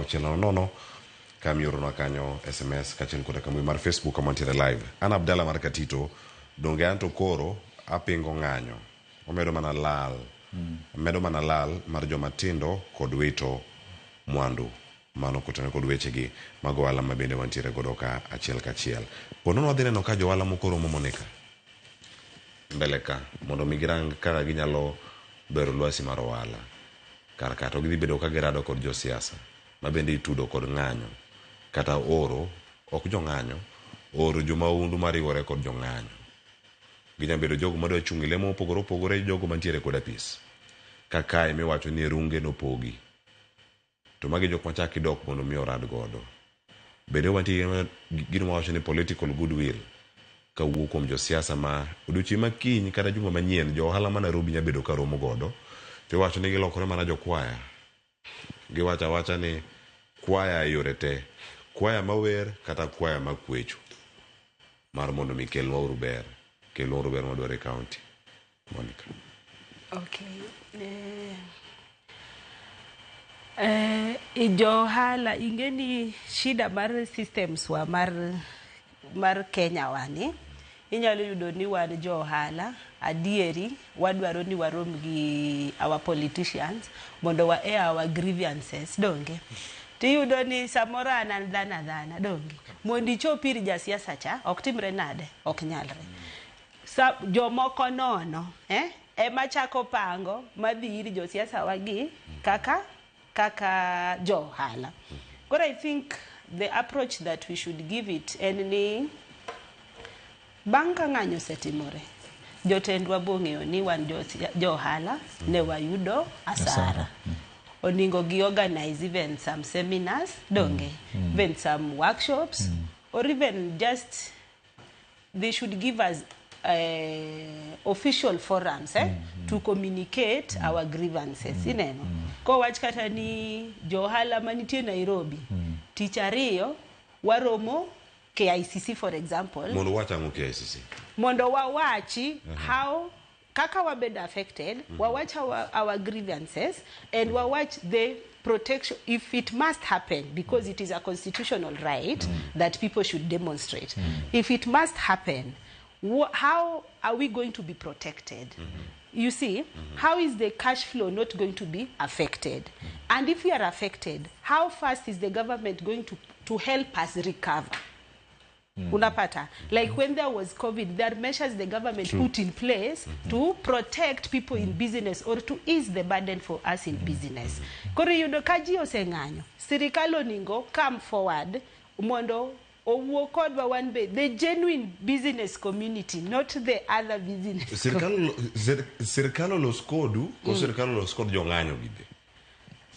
6 0 kamioronwa kanyo SMS kaachiel koda ka mbui mar Facebook kama wantiere live. An Abdalla mar Katito, donge anto koro apingo ng'anyo. Omedo mana lal. Medo mana lal mar joma tindo kod wito mwandu. Mano kotenore kod wechegi mag ohala ma bende wantiere godo ka achiel kachiel. Po nono wadhi neno ka jo ohala moko romo Monica mbele ka mondo mi girang kaka ginyalo bero lwasi mar ohala kar ka to gidhi bedo ka girado kod josiasa ma bende itudo kod ng'anyo kata oro ok jong'anyo oro jomaundu mariwore kod jong'anyo. Ginyalo bedo jogo madwa chung' e lemo mopogore opogore jogo mantiere kod apis. Ka kae miwacho ni runge nopogi. To magi jok machak idok mondo mi orad godo. Bende wantie gi gino mawacho ni political goodwill kawuok kuom josiasa ma odiochieng' ma kiny kata juma manyien jo ohala ma Nairobi nya bedo ka romo godo to iwacho ni gilokore mana jokwaya. Giwacho awacha ni kwaya e yore te. Kwaya mawer kata kwaya makwecho mar mondo mi kelnwa uru ber. Kelnwa uru ber mwadwaro e county. Monica. Okay. Eh, jo ohala ing'e ni shida mar systems wa mar Kenya wa ni inyalo yudo ni wan jo ohala adieri wadwaro ni warom gi our politicians mondo wa air our grievances donge tiyudo ni samoro an an dhano adhana donge mondo ichop ir jasiasa cha ok timre nade ok nyalre Sa, jomoko nono eh, ema chako pango madhi ir josiasa wagi kaka jo ohala. Koro I think the approach that we should give it en ni bang' ka ng'anyo osetimore, jotendwa bong'eyo ni wan jo ohala ne wayudo asara. Oningo gi organize even some seminars, donge? Even some workshops, or even just they should give us official forums to communicate our grievances. Ineno? Kowach kata ni jo ohala manitie Nairobi, tich ariyo waromo KICC for example. Mondo wach ang'o KICC? Mondo wawachi how kaka wabedo affected, wawach our grievances and wawach the protection if it must happen, because it is a constitutional right that people should demonstrate. If it must happen, how are we going to be protected? You see, how is the cash flow not going to be affected? And if we are affected, how fast is the government going to help us recover? Unapata? Like when there was COVID, there are measures the government put in place to protect people in business or to ease the burden for us in business. Koro yudo ka ji oseng'anyo, sirikal oningo come forward mondo owuo kodwa wan be, the genuine business community, not the other business. Sirikal olos kodu, ko sirikal olos kod jong'anyo gi be?